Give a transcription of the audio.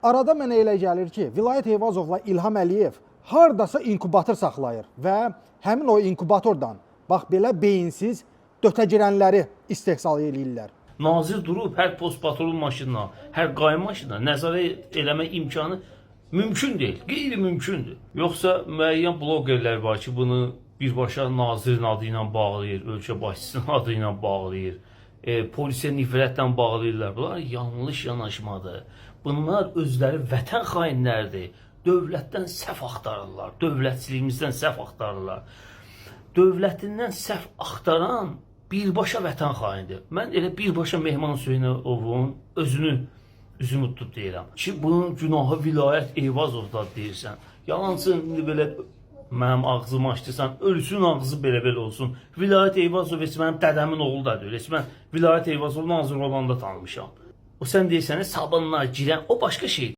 Arada mənə elə gəlir ki, Vilayət Eyvazovla İlham Əliyev hardasa inkubator saxlayır və həmin o inkubatordan bax belə beyinsiz dötəgirənləri istehsal eləyirlər. Nazir durub hər postpatrol maşınına, hər qay maşınına nəzarət eləmək imkanı mümkün deyil, qeyri-mümkündür. Yoxsa müəyyən bloqerlər var ki, bunu birbaşa nazirin adı ilə bağlayır, ölkə başçısının adı ilə bağlayır, polisə nifrətlə bağlayırlar. Bunlar yanlış yanaşmadır. Bunlar özləri vətən xainləridir. Dövlətdən səhv axtarırlar, dövlətçiliyimizdən səhv axtarırlar. Dövlətindən səhv axtaran birbaşa vətən xainidir. Mən elə birbaşa Mehman Hüseynovun özünü üzümü tutub deyirəm ki, bunun günahı Vilayət Eyvazovdadır deyirsən. Yalancı indi belə mənim ağzımı açdırsan, ölsün ağzı belə-belə olsun. Vilayət Eyvazov heç mənim dədəmin oğlu da deyil. Heç mən Vilayət Eyvazov nazir olanda tanımışam. O sən deyirsən, sabunla girən o başqa şeydir.